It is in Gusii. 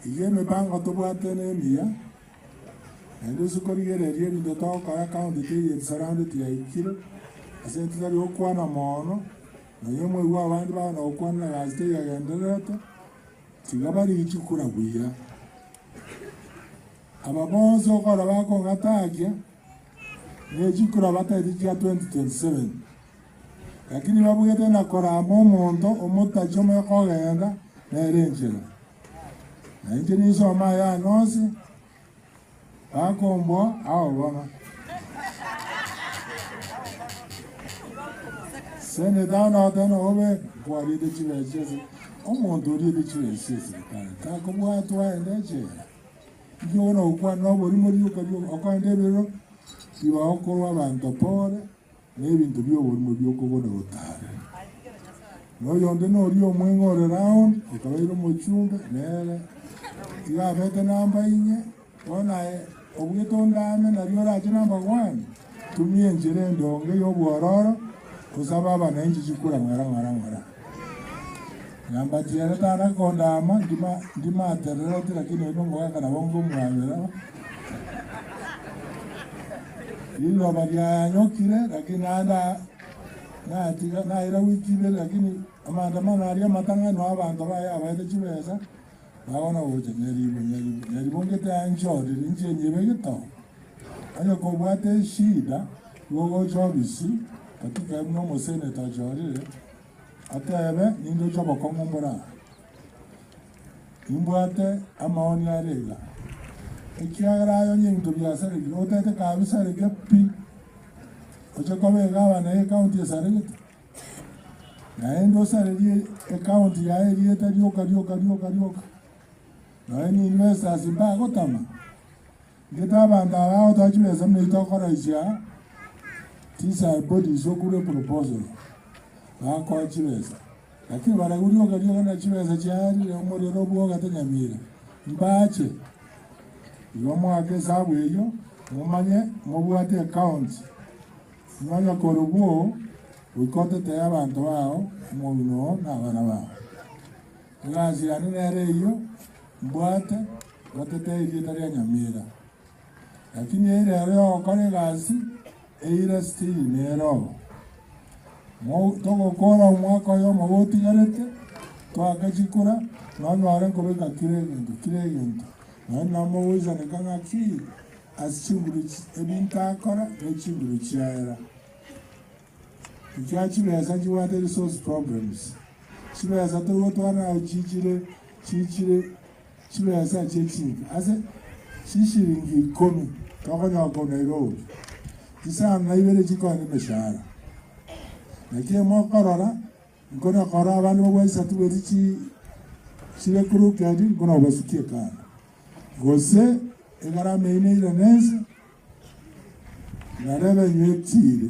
Iga emebango tobwate nemiya, naende ase korigereria ebinto togokora county teiyo etusurroundeti yaikire, ase totari gokwana mono, nonye mwaigwa abande bagana gokwana egasi teiyo egendererete, tiga barigie chikura buya. Aba bonsi okora bakong'atakia, ne chikura bataeti chia 2027, lakini babugete na korama omonto omotachi omanye kogenda nere enchera. Na inche ninsome ayane onsi, bakomboa ao bono. Senator nagoteba ng'a obe nkwariete chibesa chia ase omonto oriete chibesa chia eserikari takobwatwa aende echela. Inki bono ogokwana noborimo rioka rioka okoenda ebirero tibagokorwa abanto pore na ebinto bi'oborimo bi'okobona gotare. Na oyonde noria omweng'e ore round okabeire omochumbe nere iga abete namba inye bono aye obwete ondame nario orache namba one tumia enchera endonge y'obwororo osabe abananchi chikura ng'ora ng'ora ng'ora. Nyambati ere tana kondama ndima ndimaterereti lakini oino omogaka nabo nkomwabera. Riroba riayanyokire lakini naende natiga naira wiki ibere lakini amaandamano aria amatang'ani abanto baye abaete chibesa bagona gocha nyaribo nyaribo nyaribo ngete anchorire inche nyebe getondo. Onye kobwate eshida igo ogocha obisi katika buna omoseneta ochorire Atebe, Nindoche obokong'u mbore aa, nimbwate amaoni are iga, ekiagera aye onye ebinto biasarekire, otete kabisareke pi, oche koba egavana ye ecounty esaregete, naende osarerie ecounty yaye erieta rioka rioka rioka rioka, nonya na investors mbagotama, Gete abanto aba bagotoa chibesa buna intwe tokoroisia aa, these bodies okorwa eproposal, bakoa chibesa. Lakini barabwo rioka rioka na chibesa chiarire omorero obwogete nyamira, mbache. Igo moake esabu eyio, momanye mobwate ecounty, nonya korobwo goika otetee abanto bao, omong'ina oo na abana bao. Egasi yane nere eyio mbwate. Gotete erieta ria Nyamira. Lakini eira ero yogokora egasi eira still nere oo. Togokora omwaka oyomo gotigarete, toake chikura, nonyore nkobeka kera egento, kera egento. Naende nabo mogoisaneka ng'aki ase chinguru ebinto akora ne chinguru chiaera. Ekiagera chibesa nchibwate resource problems, chibesa togotwara naro chichire chichire Chibesa chie chinka ase chishilingi ikomi tokonyora korwa Nairobi, chisano na ibere chikoenda emeshahara. Naki mokorora, nkona korora abande babwate chisatibweti chi chire crooked, nkona kobasukia kando. Gose egarama eyio neirane ense, na revenue etiire.